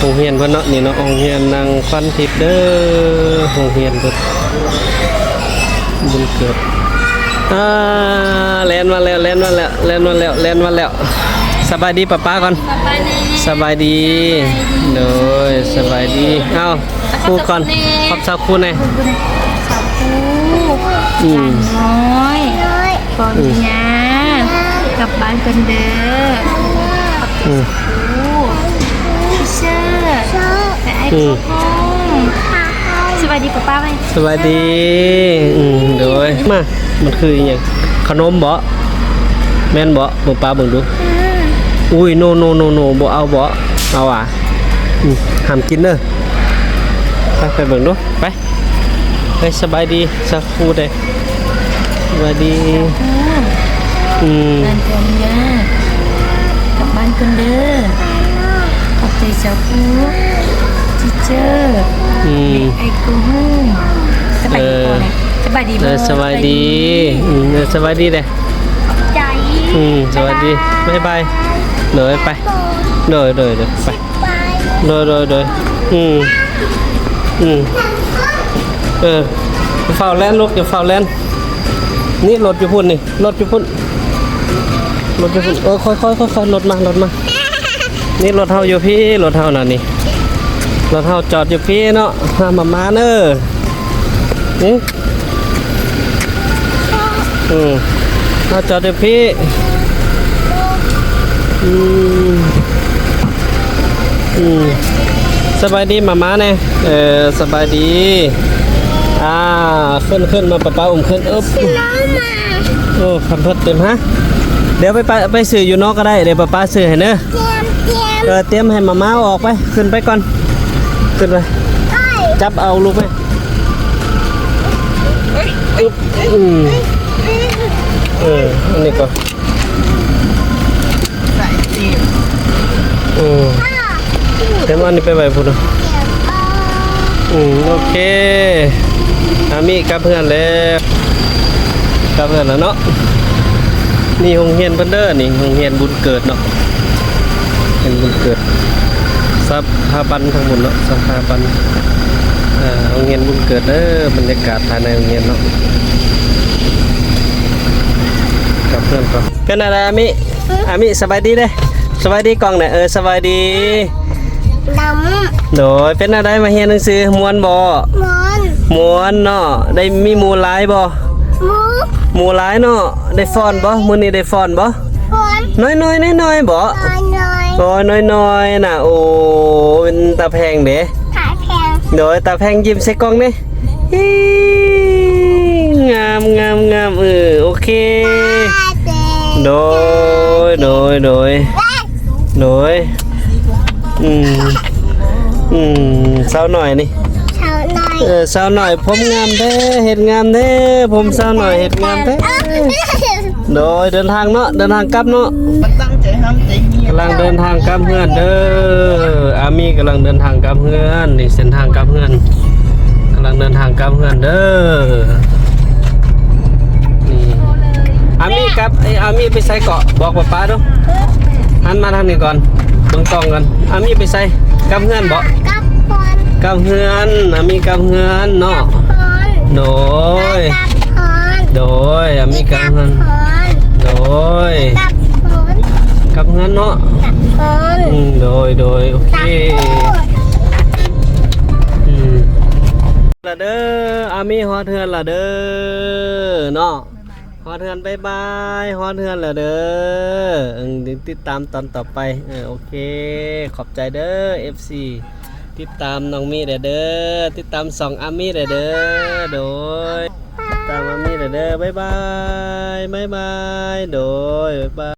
ໂຮງຮຽນເພິ່ນເນາະ ນີ້ເນາະ ໂຮງຮຽນນາງພອນທິບເດີ ໂຮງຮຽນເພິ່ນ ບຸນເກີດ. ອ່າ ແລ່ນມາແລ້ວ ແລ່ນມາແລ້ວ ແລ່ນມາແລ້ວ ແລ່ນມາແລ້ວ. ສະບາຍດີປ້າໆກ່ອນ. ສະບາຍດີ. ສະບາຍດີ. ໂດຍ ສະບາຍດີ. ເອົ້າ ຄູກ່ອນ ຂອບໃຈຄູແດ່. ສາວຄູ ອືມ ຫຼານນ້ອຍ ອືມ ປອນຍາ ກັບບ້ານກ່ອນເດີ. ອືມ ຄູ ທີເຊີ ແລະ ອ້າຍ ອືມ ພໍ່ຫ້ອງ. ສະບາຍດີປ້າໆໄວ້. ສະບາຍດີ. ອືມ ໂດຍ ມາ ມັນຄືອີ່ຫຍັງ? ຂະໜົມບໍ? ແມ່ນບໍ? ເບິ່ງປ້າເບິ່ງດູ. ອືມ ອຸ້ຍ ໂນ ໂນ ໂນ ໂນ ບໍ່ເອົາບໍ? ເອົາຫວາ? ອືມ ຫ້າມກິນເດີ. ໄປ ໄປເບິ່ງດູ ໄປ. ເຮີ້ຍ ສະບາຍດີ ສາວຄູເດ້. ສະບາຍດີ. ອືມ ອືມ ເດີນທາງຍາກ ກັບບ້ານກ່ອນເດີ. ຂອບໃຈສາວຄູ ທີເຈີ ອືມ ແລະ ອ້າຍໂກໂຮງ. ສະບາຍດີ ເອີ ພໍ່ແດ່. ສະບາຍດີ ເອີ ບໍ່? ສະບາຍດີ. ອືມ ເອີ ສະບາຍດີເດ້. ຂອບໃຈ. ອືມ ສະບາຍດີ ບາຍບາຍ. ບາຍບາຍ. ໂດຍ ໄປ. ໂດຍ ໂດຍ ໂດຍ ໄປ. ໂດຍ ໂດຍ ໂດຍ. ອືມ ອືມ ເອີ ຢ່າຟ້າວແລ່ນລູກ ຢ່າຟ້າວແລ່ນ. ນີ້ລົດຢູ່ພຸ້ນ ນີ້ລົດຢູ່ພຸ້ນ ລົດຢູ່ພຸ້ນ. ເອີ ຄ່ອຍໆ ຄ່ອຍໆ ລົດມາ ລົດມາ. ນີ້ລົດເຮົາຢູ່ພີ້ ລົດເຮົານະ ນີ້ລົດເຮົາຈອດຢູ່ພີ້ເນາະ. ມາ ມາ ມາເດີ. ນີ້ ອືມ ເຮົາຈອດຢູ່ພີ້. ອືມ ອືມ ສະບາຍດີໝາມ້າແດ່. ເອີ ສະບາຍດີ. ອ່າ ຂຶ້ນ ຂຶ້ນມາ ປ້າປ້າອຸ້ມຂຶ້ນ. ອຶບ ໂອ້ ແພມເພີດເຕັມ. ຮະ ດຽວໄປ ໄປ ໄປຊື້ຢູ່ນອກກໍໄດ້ ດຽວປ້າປ້າຊື້ໃຫ້ເດີ. ຕຽມ ຕຽມ ເອີ ຕຽມໃຫ້ໝາມ້າເອົາອອກໄປ. ຂຶ້ນໄປກ່ອນ ຂຶ້ນໄປ. ຈັບເອົາລູກໄປ. ອຶບ ອືມ ເອີ ອັນນີ້ກໍ ອືມ ແຕ່ວ່ານີ້ໄປໄວ້ພຸ້ນນະ. ອືມ ໂອເຄ ອາມິກັບເຮືອນແລ້ວ ກັບເຮືອນແລ້ວເນາະ. ນີ້ໂຮງຮຽນເພິ່ນເດີ ນີ້ໂຮງຮຽນບຸນເກີດເນາະ ເປັນບຸນເກີດ ສະຖາບັນທາງບຸນເນາະ ສະຖາບັນ ເອີ ໂຮງຮຽນບຸນເກີດເດີ. ບັນຍາກາດພາຍໃນໂຮງຮຽນເນາະ ກັບເຮືອນກ່ອນ. ເປັນແນວໃດອາມິ? ອາມິ ສະບາຍດີເດ້ ສະບາຍດີກ້ອງແດ່. ເອີ ສະບາຍດີ. ດຳ ໂດຍ ເປັນແນວໃດມາຮຽນໜັງສື ມ່ວນບໍ່? ມ່ວນ ມ່ວນເນາະ. ໄດ້ມີໝູ່ຫຼາຍບໍ່? ໝູ່ ໝູ່ຫຼາຍເນາະ. ໄດ້ຟ້ອນບໍ່? ມື້ນີ້ໄດ້ຟ້ອນບໍ່? ຟ້ອນ ນ້ອຍໆ ນ້ອຍໆບໍ່? ນ້ອຍໆ ໂອ້ຍ ນ້ອຍໆນະ. ໂອ້ ເປັນຕາແພງເດ້ ຕາແພງ. ໂດຍ ຕາແພງ ຍິ້ມໃສ່ກ້ອງເດ້. ອີ ງາມ ງາມ ງາມ. ເອີ ໂອເຄ ໂດຍ ໂດຍ ໂດຍ ໂດຍ. ອືມ ອືມ ສາວນ້ອຍນີ້ ສາວນ້ອຍ ເອີ ສາວນ້ອຍ ຜົມງາມແທ້ ເຮັດງາມແທ້ ຜົມສາວນ້ອຍເຮັດງາມແທ້. ໂດຍ ເດີນທາງເນາະ ເດີນທາງກັບເນາະ. ກຳລັງເດີນທາງກັບເຮືອນເດີ ອາມີກຳລັງເດີນທາງກັບເຮືອນ. ນີ້ເສັ້ນທາງກັບເຮືອນ ກຳລັງເດີນທາງກັບເຮືອນເດີ. ນີ້ ອາມີກັບ ເອີ ອາມີໄປໃສເກາະ? ບອກປ້າໆດູ ຫັນມາທາງນີ້ກ່ອນ ເບິ່ງກ້ອງກ່ອນ. ອາມີໄປໃສ? ກັບເຮືອນບໍ? ກັບເຮືອນ ກັບເຮືອນ. ອາມີກັບເຮືອນເນາະ. ກັບເຮືອນ ໂດຍ ກັບເຮືອນ ໂດຍ ອາມີກັບເຮືອນ ກັບເຮືອນ ໂດຍ ກັບເຮືອນ ກັບເຮືອນເນາະ ກັບເຮືອນ. ອືມ ໂດຍ ໂດຍ ໂອເຄ ກັບເຮືອນ. ອືມ ລະເດີ ອາມີຮອດເຮືອນລະເດີເນາະ. ຮອດເຮືອນ ບາຍບາຍ ຮອດເຮືອນແລ້ວເດີ. ເອີ ຕິດຕາມຕອນຕໍ່ໄປ. ເອີ ໂອເຄ ຂອບໃຈເດີ ເອັຟຊີ ຕິດຕາມນ້ອງມີແດ່ເດີ ຕິດຕາມຊ່ອງອາມີແດ່ເດີ. ໂດຍ ຕິດຕາມອາມີແດ່ເດີ. ບາຍບາຍ ບາຍບາຍ ໂດຍ ບາຍບາຍ.